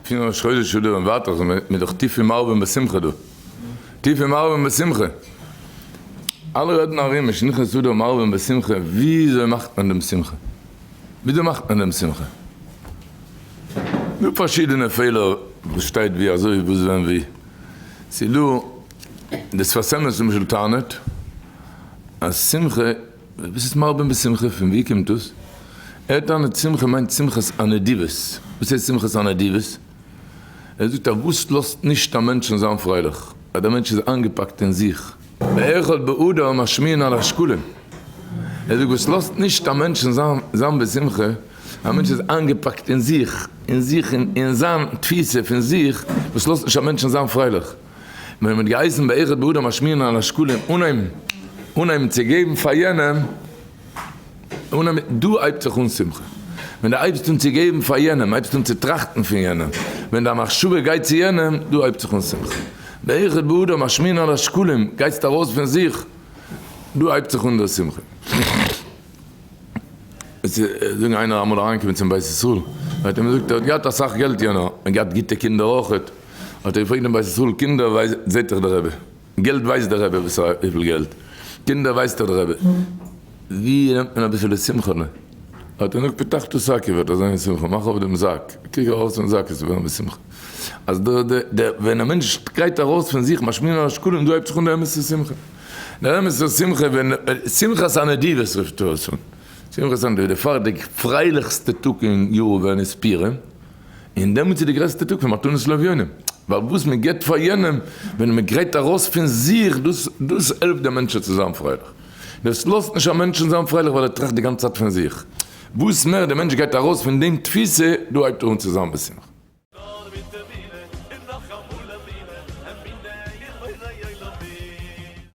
פון ראש חודש אדר און ווייטער זענען מיר דאך טיף אין מרבים בשמחה דא. טיף אין מרבים בשמחה. אלע רעדן ארום משנכנס אדר מרבים בשמחה, וויאזוי מאכט מען דעם שמחה? וויאזוי מאכט מען דעם שמחה? דא פארשידענע פעלער וואס שטייט ווי אזוי וואס ווען ווי. ס'איז דא די שפת אמת למשל טענה'ט אז שמחה וואס איז מרבים בשמחה? פון ווי קומט דאס? ער טענה'ט שמחה מיינט שמחת הנדיבות. וואס הייסט שמחת הנדיבות? ער זאגט אז וואס לאזט נישט א מענטשן זיין פרייליך? אז דער מענטש איז איינגעפאקט אין זיך. באחד באדר משמיעין על השקלים. ער זאגט וואס לאזט נישט א מענטשן זיין בשמחה? א מענטש איז איינגעפאקט אין זיך, אין זיך, אין זיין תפיסה פון זיך, וואס לאזט נישט א מענטשן זיין פרייליך. ווען מ'האט געהייסן באחד באדר משמיעין על השקלים אנהייבן אנהייבן צו געבן פאר יענעם, אנהייבן, דא הייבט זיך אן שמחה. ווען דו הייבסט אן צו געבן פאר יענעם, הייבסט אן צו טראכטן פון יענעם, ווען דיין מחשבה גייט צו יענעם, דא הייבט זיך אן שמחה. באחד באדר משמיעין על השקלים, גייסט ארויס פון זיך, דא הייבט זיך אן דער שמחה. עס איז זאגן איינער אמאל אריינגעקומען צום בית ישראל, האט אים געזאגט ער האט געהאט אסאך געלט יענער, און געהאט גוטע קינדער אויכעט, האט ער געפרעגט דעם בית ישראל, קינדער ווייסט זעט דאך דער רבי, געלט ווייסט דער רבי וואס וויפיל געלט, קינדער ווייסט דאך דער רבי, ווי נעמט מען אביסעלע שמחה'לע, האט ער געזאגט פתחת שקי וועט ער זיין שמחה, מאך אויף דעם זאק, קוק ארויס פון זאק עס וועט ווערן בשמחה, אז דער דער ווען א מענטש גייט ארויס פון זיך משמיעין על השקלים דא הייבט זיך אן די אמת'ע שמחה. דער אמת'ע שמחה ווען שמחת הנדיבות רופט ער עס אן, שמחת הנדיבות, דערפאר די פרייליכסטע טאג אין יאר ווען איז פורים, און דעמאלטס איז די גרעסטע טאג פון מתנות לאביונים, ווייל וואס מען געבט פאר יענעם ווען מען גרייט ארויס פון זיך, דאס דאס העלפט דעם מענטשן צו זיין פרייליך, דאס לאזט נישט א מענטשן זיין פרייליך ווייל ער טראכט די גאנצע צייט פון זיך, וואס מער דער מענטש גייט ארויס פון דעם תפיסה, דא הייבט ער אן צו זיין בשמחה. נאר מיט.